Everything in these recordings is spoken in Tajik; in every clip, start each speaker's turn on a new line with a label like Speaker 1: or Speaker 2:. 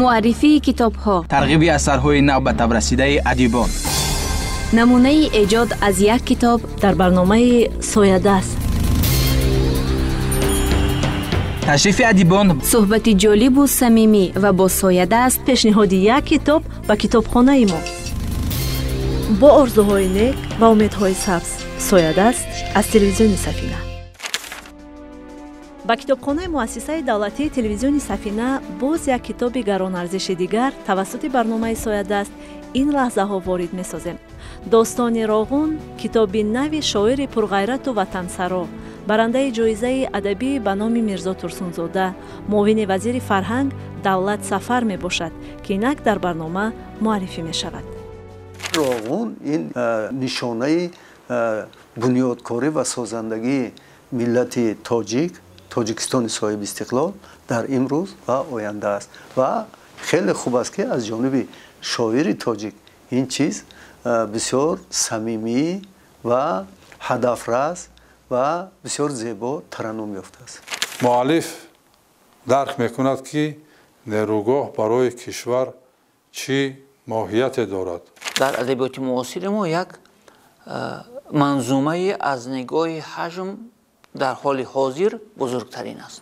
Speaker 1: Муаррифии китобҳо,
Speaker 2: тарғиби асарҳои нав ба таб расидаи адибон,
Speaker 1: намунаи эҷод аз як китоб
Speaker 3: дар барномаи Соядаст,
Speaker 2: ташрифи адибон,
Speaker 1: суҳбати ҷолибу самимӣ ва бо Соядаст,
Speaker 3: пешниҳоди як китоб ба китобхонаи мо бо орзуҳои нек ва умедҳои сабз. Соядаст аз телевизиони Сафина. Ба китобхонаи муассисаи давлатии телевизиони Сафина боз як китоби гаронарзиши дигар тавассути барномаи Соядаст ин лаҳзаҳо ворид месозем. Достони Роғун, китоби нави шоири пурғайрату ватансаро, барандаи ҷоизаи адабӣ ба номи Мирзо Турсунзода, муовини вазири фарҳанг Давлат Сафар мебошад, ки инак дар барнома муаррифӣ мешавад.
Speaker 4: Роғун ин нишонаи бунёдкорӣ ва созандагии миллати тоҷик, Тоҷикистони соҳиби истиқлол дар имрӯз ва оянда аст ва хеле хуб аст, ки аз ҷониби шоири тоҷик ин чиз бисёр самимӣ ва ҳадафрас ва бисёр зебо тараннум ёфтааст.
Speaker 5: Муаллиф дарк мекунад, ки нерӯгоҳ барои кишвар чӣ моҳияте дорад.
Speaker 6: Дар адабиёти муосири мо як манзумаи аз нигоҳи ҳаҷм дар ҳоли ҳозир бузургтарин аст.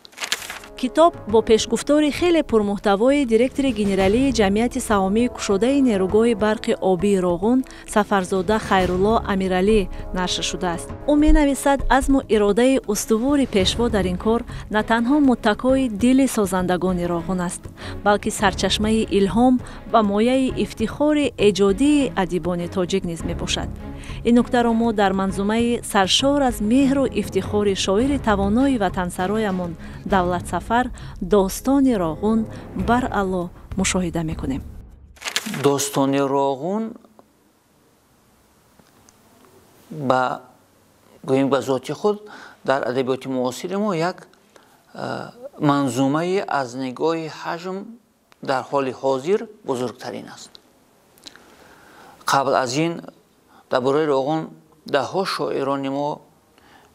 Speaker 3: Китоб бо пешгуфтори хеле пурмуҳтавои директори генералии ҷамъияти саҳомии кушодаи нерӯгоҳи барқи обии Роғун Сафарзода Хайрулло Амиралӣ нашр шудааст. Ӯ менависад, азму иродаи устувори пешво дар ин кор на танҳо муттакои дили созандагони Роғун аст, балки сарчашмаи илҳом ва мояи ифтихори эҷодии адибони тоҷик низ мебошад. Ин нуктаро мо дар манзумаи саршор аз меҳру ифтихори шоири тавонои ватансароямон Давлат Сафар Достони Роғун баръало мушоҳида мекунем.
Speaker 6: Достони Роғун ба гӯем ба зоти худ дар адабиёти муосири мо як манзумаи аз нигоҳи ҳаҷм дар ҳоли ҳозир бузургтарин аст. Қабл аз ин дар бораи Роғун даҳҳо шоирони мо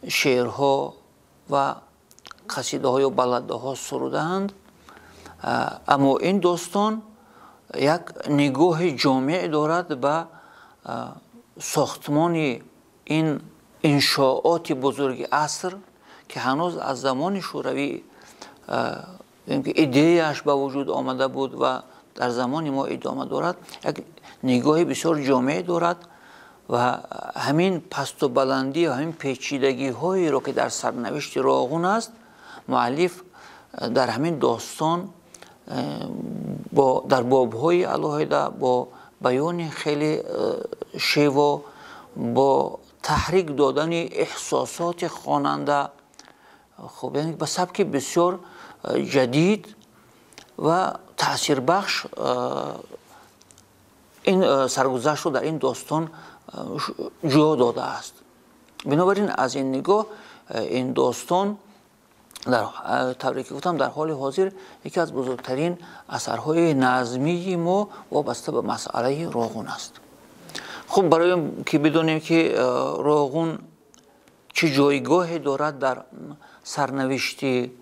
Speaker 6: шеърҳо ва қасидаҳо ё балладаҳо сурудаанд, аммо ин достон як нигоҳи ҷомеъ дорад ба сохтмони ин иншооти бузурги аср, ки ҳанӯз аз замони шӯравӣ идеяаш ба вуҷуд омада буд ва дар замони мо идома дорад. Як нигоҳи бисёр ҷомеъ дорад ва ҳамин пасту баландӣ ва ҳамин печидагиҳоеро, ки дар сарнавишти Роғун аст, муаллиф дар ҳамин достон дар бобҳои алоҳида бо баёни хеле шево, бо таҳрик додани эҳсосоти хонанда, хуб, яъне ба сабки бисёр ҷадид ва таъсирбахш ин саргузаштро дар ин достон ҷо додааст. Бинобар ин аз ин нигоҳ ин достон дар тавре ки гуфтам дар ҳоли ҳозир яке аз бузургтарин асарҳои назмии мо вобаста ба масъалаи Роғун аст. Хуб, барои ки бидонем, ки Роғун чӣ ҷойгоҳе дорад дар сарнавишти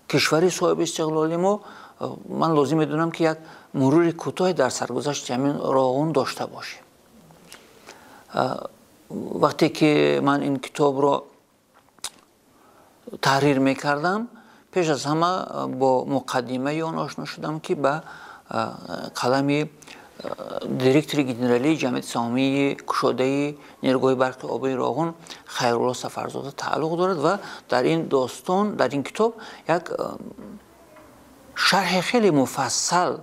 Speaker 6: кишвари соҳиби истиқлоли мо, ман лозим медонам, ки як мурури кӯтоҳе дар саргузашти ҳамин Роғун дошта бошем. Вақте ки ман ин китобро таҳрир мекардам, пеш аз ҳама бо муқаддимаи он ошно шудам, ки ба қалами директори генералии ҷамъияти саҳомии кушодаи нерӯгоҳи барқи обии Роғун Хайрулло Сафарзода тааллуқ дорад ва дар ин достон, дар ин китоб як шарҳи хеле муфассал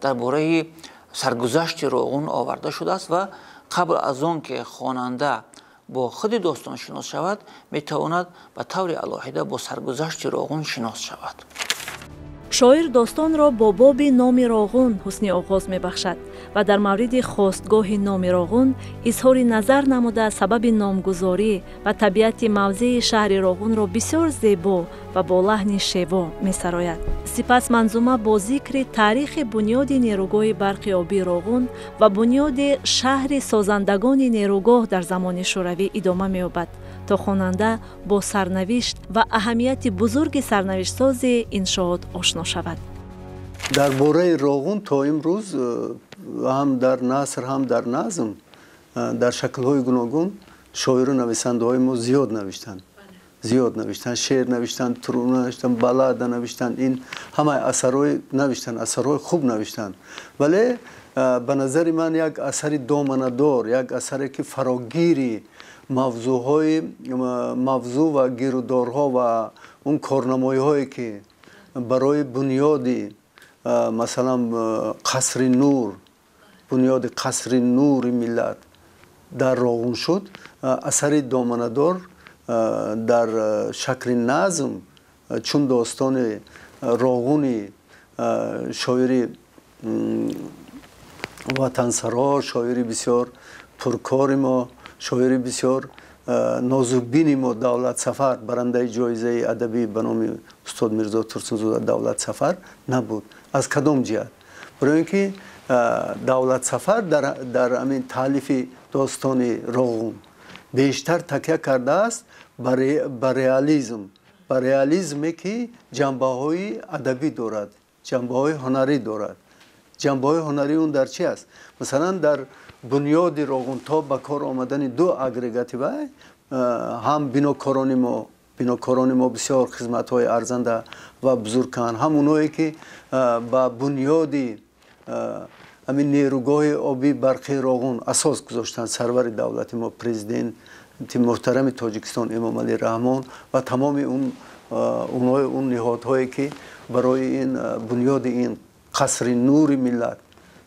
Speaker 6: дар бораи саргузашти Роғун оварда шудааст ва қабл аз он ки хонанда бо худи достон шинос шавад, метавонад ба таври алоҳида бо саргузашти Роғун шинос шавад.
Speaker 3: Шоир достонро бо боби номи Роғун ҳусни оғоз мебахшад ва дар мавриди хостгоҳи номи Роғун изҳори назар намуда, сабаби номгузорӣ ва табиати мавзеи шаҳри Роғунро бисёр зебо ва бо лаҳни шево месарояд. Сипас манзума бо зикри таърихи бунёди нерӯгоҳи барқи обии Роғун ва бунёди шаҳри созандагони нерӯгоҳ дар замони шӯравӣ идома меёбад, то хонанда бо сарнавишт ва аҳамияти бузурги сарнавиштсози иншоот ошно шавад.
Speaker 4: Дар бораи Роғун то имрӯз ҳам дар наср, ҳам дар назм, дар шаклҳои гуногун шоиру нависандаҳои мо зиёд навиштанд. Зиёд навиштанд, шеър навиштанд, туруна навиштанд, баллада навиштанд, ин ҳамаи асарҳои навиштанд, асарҳои хуб навиштанд. Вале ба назари ман як асари доманадор, як асаре ки фарогири мавзӯъҳои мавзӯъ ва гирудорҳо ва он корнамоиҳое ки барои бунёди масалан қасри нур, бунёди қасри нури миллат дар Роғун шуд, асари доманадор дар шакли назм чун достони Роғуни шоири ватансаро, шоири бисёр пуркори мо, шоири бисёр нозукбини мо Давлат Сафар, барандаи ҷоизаи адабӣ ба номи устод Мирзо Турсунзода Давлат Сафар набуд. Аз кадом ҷиҳат? Барои ин ки Давлат Сафар дар ҳамин таълифи достони Роғун бештар такя кардааст ба реализм, ба реализме ки ҷанбаҳои адабӣ дорад, ҷанбаҳои ҳунарӣ дорад. Ҷанбаҳои ҳунарии он дар чи аст? Масалан, дар бунёди Роғун то ба кор омадани ду агрегати вай ҳам бинокорони мо бисёр хизматҳои арзанда ва бузурганд, ҳам оное ки ба бунёди ҳамин нерӯгоҳи обии барқии Роғун асос гузоштанд, сарвари давлати мо, президенти муҳтарами Тоҷикистон Эмомалӣ Раҳмон ва тамоми он ниҳодҳое ки барои ин бунёди ин қасри нури миллат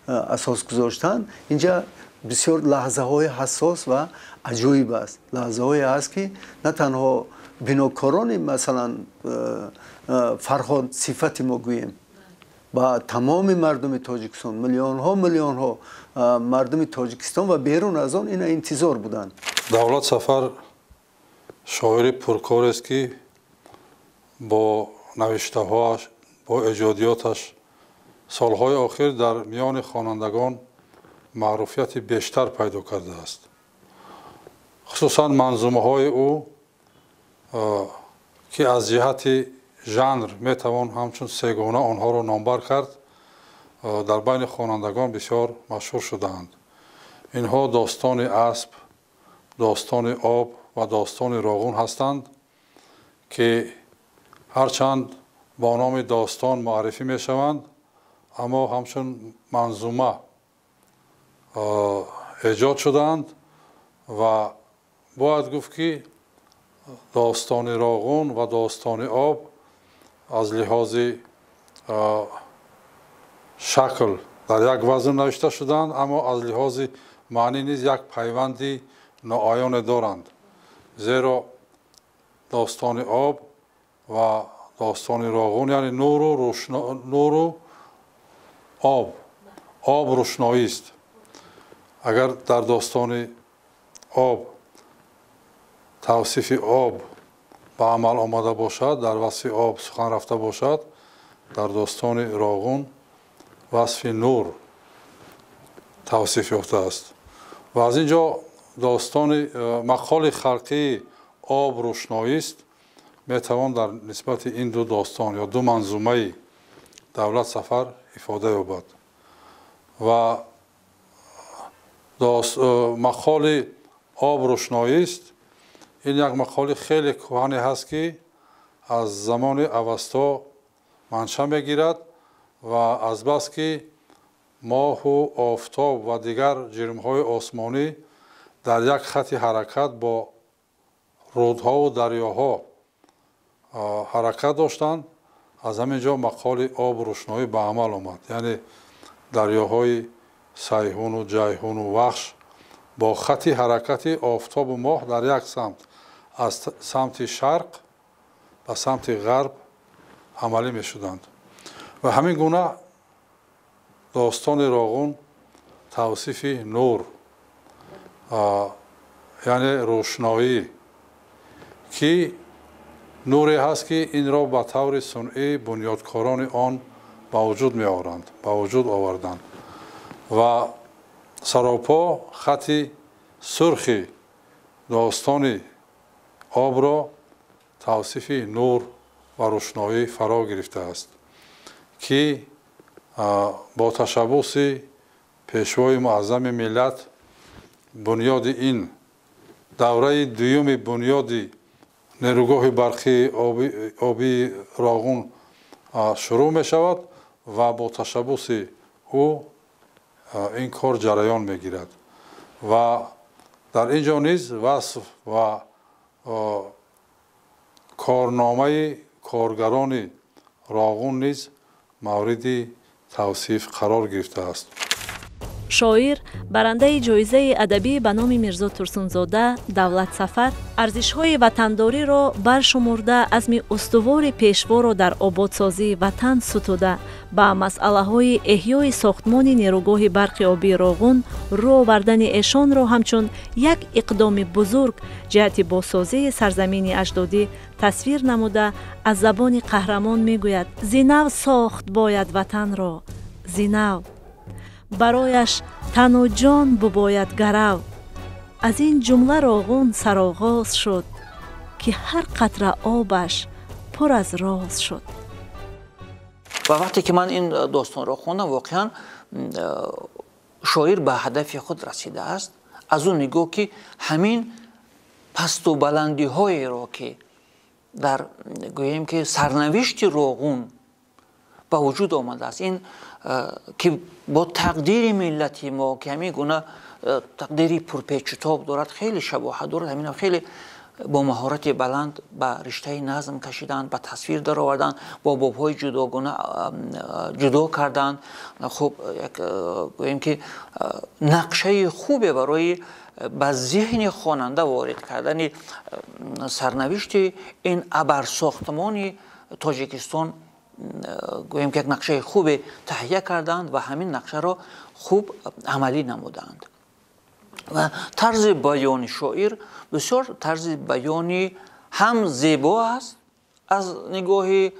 Speaker 4: асос гузоштанд. Инҷа бисёр лаҳзаҳои ҳассос ва аҷоиб аст. Лаҳзаҳое аст ки на танҳо бинокорони масалан Фарҳод сифати мо гӯем, ба тамоми мардуми Тоҷикистон, миллионҳо миллионҳо мардуми Тоҷикистон ва берун аз он ина интизор буданд.
Speaker 5: Давлат Сафар шоири пуркорест ки бо навиштаҳоаш, бо эҷодиёташ солҳои охир дар миёни хонандагон маъруфияти бештар пайдо кардааст. Хусусан манзумаҳои ӯ ки аз ҷиҳати жанр метавон ҳамчун сегона онҳоро номбар кард, дар байни хонандагон бисёр машҳур шудаанд. Инҳо достони асп, достони об ва достони Роғун ҳастанд ки ҳарчанд бо номи достон муаррифӣ мешаванд, аммо ҳамчун манзума эҷод шудаанд ва бояд гуфт ки достони Роғун ва достони об аз лиҳози шакл дар як вазн навишта шуданд, аммо аз лиҳози маънӣ низ як пайванди ноаёне доранд. Зеро достони об ва достони Роғун, яъне нуру об, об рӯшноист. Агар дар достони об тавсифи об ба амал омада бошад, дар васфи об сухан рафта бошад, дар достони Роғун васфи нур тавсиф ёфтааст. Ва аз ин ҷо достони мақоли халқии об рӯшноист метавон дар нисбати ин ду достон ё ду манзумаи Давлат Сафар ифода ёбад. Ва мақоли об рӯшноист ин як мақоли хеле кӯҳане ҳаст ки аз замони Авасто манша мегирад ва азбаски моҳу офтоб ва дигар ҷирмҳои осмонӣ дар як хати ҳаракат бо рӯдҳову дарёҳо ҳаракат доштанд, аз ҳамин ҷо мақоли об рӯшноӣ ба амал омад. Яъне дарёҳои Сайҳуну Ҷайҳуну Вахш бо хати ҳаракати офтобу моҳ дар як самт, аз самти шарқ ба самти ғарб амалӣ мешуданд. Ва ҳамин гуна достони Роғун тавсифи нур, яъне рӯшноӣ, ки нуре ҳаст ки инро ба таври сунъӣ бунёдкорони он ба вуҷуд меоранд, ба вуҷуд оварданд. Ва саропо хати сурхи достони обро тавсифи нур ва рӯшноӣ фаро гирифтааст, ки Бо ташаббуси пешвои муаззами миллат бунёди ин давраи дуюми бунёди нерӯгоҳи барқии обии Роғун шурӯъ мешавад ва бо ташаббуси ӯ ин кор ҷараён мегирад ва дар ин ҷо низ васф ва корномаи коргарони Роғун низ мавриди тавсиф қарор гирифтааст.
Speaker 3: Шоир, барандаи ҷоизаи адабӣ ба номи Мирзо Турсунзода Давлатсафар арзишҳои ватандориро баршумурда, азми устувори пешворо дар ободсозии ватан сутуда, ба масъалаҳои эҳёи сохтмони нерӯгоҳи барқи обии Роғун рӯ овардани эшонро ҳамчун як иқдоми бузург ҷиҳати бозсозии сарзамини аҷдодӣ тасвир намуда, аз забони қаҳрамон мегӯяд: «Зинав сохт бояд ватанро, зинав, барояш тану ҷон бубояд гарав. Аз ин ҷумла Роғун сароғоз шуд, ки ҳар қатра обаш пур аз роз шуд».
Speaker 6: Ва вақте ки ман ин достонро хондам, воқеан шоир ба ҳадафи худ расидааст. Аз он нигоҳ ки ҳамин пасту баландиҳоеро ки дар гӯем ки сарнавишти Роғун ба вуҷуд омадааст, ин ки бо тақдири миллати мо ки ҳамин гуна тақдири пурпечутоб дорад, хеле шабоҳат дорад, ҳамин хеле бо маҳорати баланд ба риштаи назм кашиданд, ба тасвир дароварданд, бо бобҳои ҷудогона ҷудо карданд. Хуб, гӯем ки нақшаи хубе барои ба зеҳни хонанда ворид кардани сарнавишти ин абарсохтмони Тоҷикистон гӯем ки як нақшаи хубе таҳия карданд ва ҳамин нақшаро хуб амалӣ намуданд. Ва тарзи баёни шоир бисёр тарзи баёни ҳам зебо аст аз нигоҳи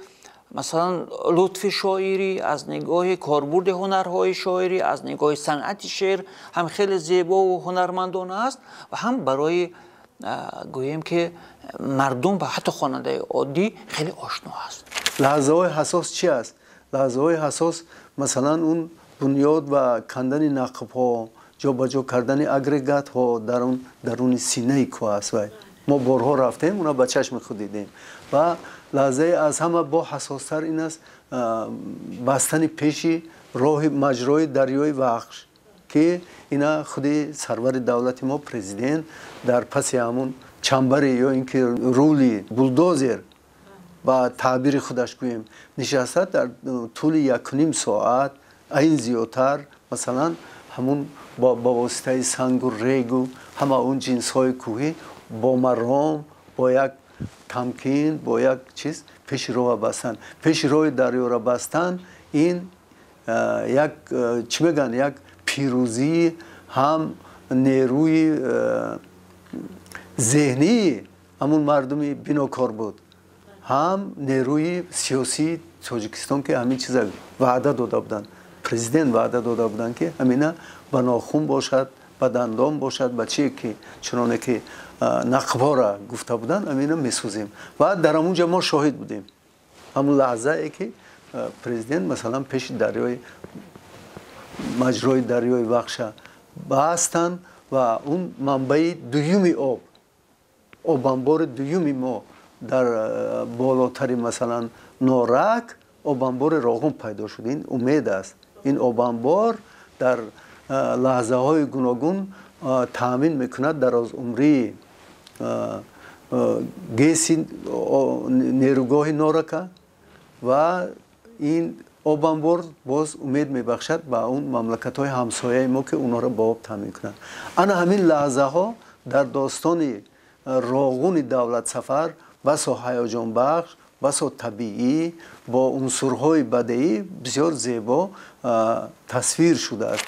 Speaker 6: масалан лутфи шоирӣ, аз нигоҳи корбурди ҳунарҳои шоирӣ, аз нигоҳи санъати шеър ҳам хеле зебову ҳунармандона аст ва ҳам барои гӯем ки мардум ва ҳатто хонандаи оддӣ хеле ошно аст.
Speaker 4: Лаҳзаҳои ҳассос чи аст? Лаҳзаҳои ҳассос масалан он бунёд ва кандани нақбҳо, ҷобаҷо кардани агрегатҳо дар он даруни синаи кӯҳ аст. Вай мо борҳо рафтем, уна ба чашми худ дидем. Ва лаҳзаи аз ҳама бо ҳассостар ин аст бастани пеши роҳи маҷрои дарёи Вахш, ки ина худи сарвари давлати мо президент дар паси ҳамун чамбари ё ин ки рули булдозер ба таъбири худаш гӯем нишаста дар тӯли 1.5 соат айн зиёдтар масалан ҳамун ба воситаи сангу регу ҳама он ҷинсҳои кӯҳӣ бо маром, бо як тамкин, бо як чиз пеши роҳа бастан. Пеши роҳи дарёра бастан ин як чӣ мегӯянд, як пирӯзии ҳам нерӯи зеҳнии ҳамун мардуми бинокор буд, ҳам нерӯи сиёсии Тоҷикистон, ки ҳамин чиза ваъда дода буданд. Президент ваъда дода буданд, ки ҳамина ба нохун бошад, ба дандон бошад, ба чие ки чуноне ки нақбҳоро гуфта буданд, ҳамина месӯзем. Ва дар ҳамун ҷо мо шоҳид будем. Ҳамун лаҳзае ки президент масалан пеши дарёи маҷрои дарёи Вахша бастанд ва он манбаи дуюми об, обанбори дуюми мо дар болотари масалан Норак обанбори Роғун пайдо шуд. Ин умед аст. Ин обанбор дар лаҳзаҳои гуногун таъмин мекунад дарозумрии ГЭСи нерӯгоҳи Норака ва ин обанбор боз умед мебахшад ба он мамлакатҳои ҳамсояи мо, ки онҳоро ба об таъмин кунанд. Ана ҳамин лаҳзаҳо дар достони Роғуни Давлатсафар басо ҳаяҷонбахш, басо табиӣ, бо унсурҳои бадеӣ бисёр зебо тасвир шудааст.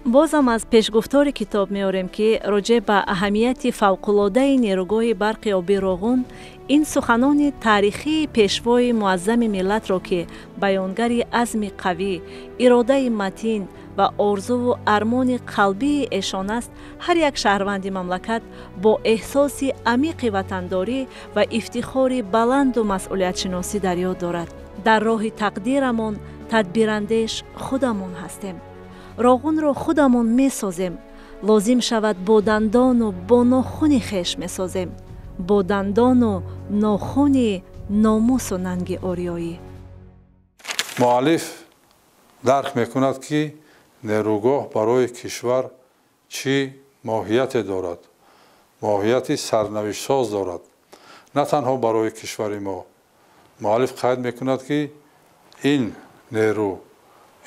Speaker 3: Бозам аз пешгуфтори китоб меорем, ки роҷеъ ба аҳамияти фавқулодаи нерӯгоҳи барқи обии Роғун ин суханони таърихии пешвои муаззами миллатро, ки баёнгари азми қавӣ, иродаи матин ва орзуву армони қалбии эшон аст, ҳар як шаҳрванди мамлакат бо эҳсоси амиқи ватандорӣ ва ифтихори баланду масъулиятшиносӣ дар ёд дорад. Дар роҳи тақдирамон Тадбирандеш худамон ҳастем. Роғунро худамон месозем. Лозим шавад бо дандону бо нохуни хеш месозем. Бо дандону нохуни номусу нанги ориёӣ.
Speaker 5: Муаллиф дарк мекунад, ки нерӯгоҳ барои кишвар чӣ моҳияте дорад, моҳияти сарнавиштсоз дорад, на танҳо барои кишвари мо. Муаллиф қайд мекунад, ки ин нерӯ,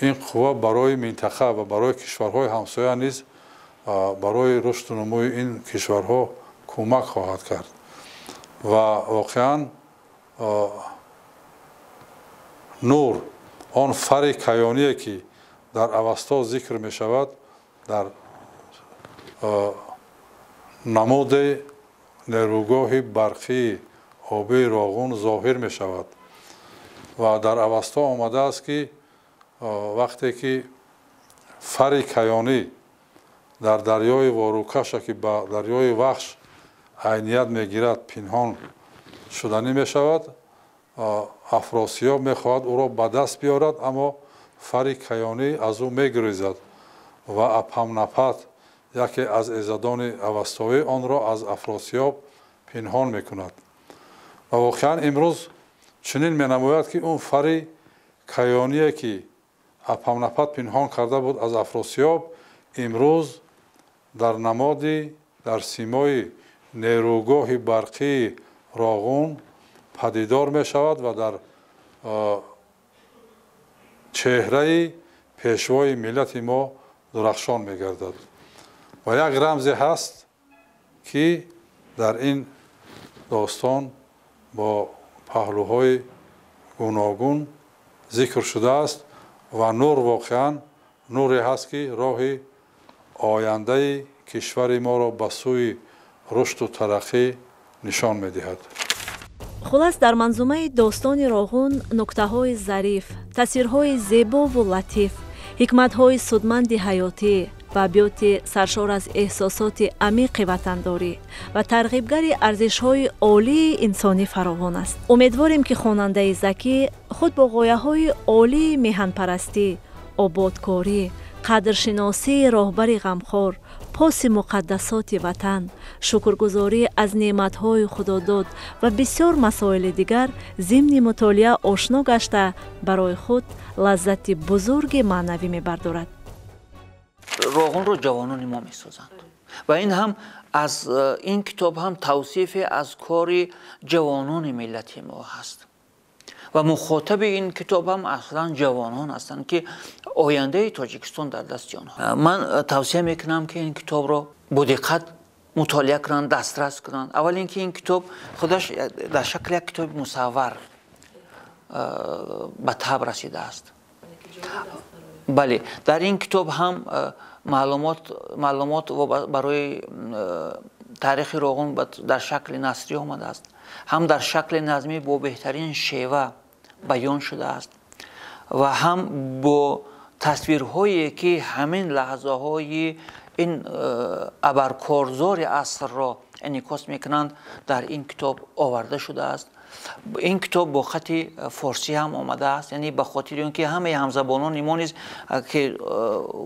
Speaker 5: ин қувва барои минтақа ва барои кишварҳои ҳамсоя низ, барои рушду нумӯи ин кишварҳо кӯмак хоҳад кард. Ва воқеан нур, он фари каёние, ки дар Авасто зикр мешавад, дар намуди нерӯгоҳи барқии обии Роғун зоҳир мешавад. Ва дар Авасто омадааст, ки вақте ки фари каёнӣ дар дарёи Ворукаша, ки ба дарёи Вахш айният мегирад, пинҳон шуданӣ мешавад, Афросиёб мехоҳад ӯро ба даст биёрад, аммо фари каёнӣ аз ӯ мегурезад ва Апамнапат, яке аз эзадони авастоӣ, онро аз Афросиёб пинҳон мекунад. Ва воқеан имрӯз чунин менамояд, ки он фари каёние, ки Апамнапат пинҳон карда буд аз Афросиёб, имрӯз дар намоди, дар симои нерӯгоҳи барқии Роғун падидор мешавад ва дар чеҳраи пешвои миллати мо дурахшон мегардад. Ва як рамзе ҳаст, ки дар ин достон бо паҳлӯҳои гуногун зикр шудааст ва нур воқеан нуре ҳаст, ки роҳи ояндаи кишвари моро ба сӯи рушду тараққӣ нишон медиҳад.
Speaker 3: Хулас, дар манзумаи достони Роғун нуктаҳои зариф, тасвирҳои зебову латиф, ҳикматҳои судманди ҳаётӣ ва абёти саршор аз эҳсосоти амиқи ватандорӣ ва тарғибгари арзишҳои олии инсонӣ фаровон аст. Умедворем, ки хонандаи закӣ худ бо ғояҳои олии меҳанпарастӣ, ободкорӣ, қадршиносии роҳбари ғамхор, поси муқаддасоти ватан, шукргузорӣ аз неъматҳои худодод ва бисёр масоили дигар зимни мутолиа ошно гашта, барои худ лаззати бузурги маънавӣ мебардорад.
Speaker 6: Роғунро ҷавонони мо месозанд ва ин ҳам аз ин китоб ҳам тавсифе аз кори ҷавонони миллати мо ҳаст ва мухотаби ин китоб ҳам аслан ҷавонон ҳастанд, ки ояндаи Тоҷикистон дар дасти онҳо. Ман тавсия мекунам, ки ин китобро бо диққат мутолиа кунанд, дастрас кунанд. Аввал ин ки ин китоб худаш дар шакли як китоби мусаввар ба таб расидааст. Бале, дар ин китоб ҳам маълумот барои таърихи Роғун дар шакли насрӣ омадааст, ҳам дар шакли назмӣ бо беҳтарин шева баён шудааст ва ҳам бо тасвирҳое, ки ҳамин лаҳзаҳои ин абаркорзори асрро инъикос мекунанд, дар ин китоб оварда шудааст. Ин китоб бо хати форсӣ ҳам омадааст, яъне ба хотири он ки ҳамаи ҳамзабонони мо низ, ки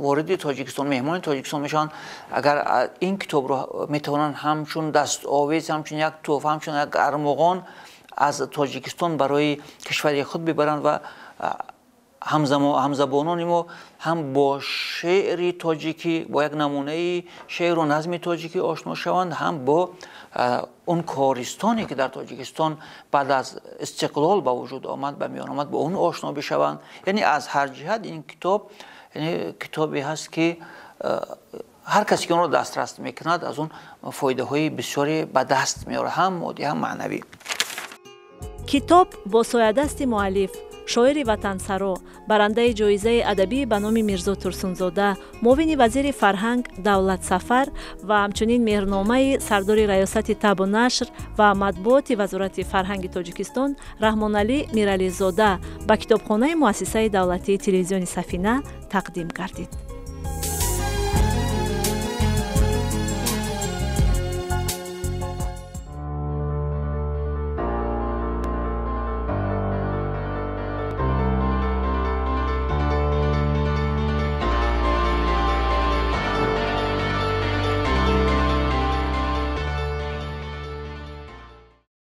Speaker 6: вориди Тоҷикистон, меҳмони Тоҷикистон мешаванд, агар ин китобро метавонанд ҳамчун дастовез, ҳамчун як тӯҳфа, ҳамчун як армуғон аз Тоҷикистон барои кишвари худ бибаранд ва ҳамзабонони мо ҳам бо шеъри тоҷикӣ, бо як намунаи шеъру назми тоҷикӣ ошно шаванд, ҳам бо он користоне, ки дар Тоҷикистон баъд аз истиқлол ба вуҷуд омад, ба миён омад, бо он ошно бишаванд. Яъне аз ҳар ҷиҳат ин китоб китобе ҳаст, ки ҳар касе ки онро дастрас мекунад, аз он фоидаҳои бисёре ба даст меорад, ҳам моддӣ, ҳам маънавӣ.
Speaker 3: Китоб бо соядасти муаллиф, шоири ватансаро, барандаи ҷоизаи адабӣ ба номи Мирзо Турсунзода, муовини вазири фарҳанг Давлатсафар ва ҳамчунин меҳрномаи сардори раёсати табу нашр ва матбуоти Вазорати фарҳанги Тоҷикистон Раҳмоналӣ Мирализода ба китобхонаи муассисаи давлатии телевизиони Сафина тақдим гардид.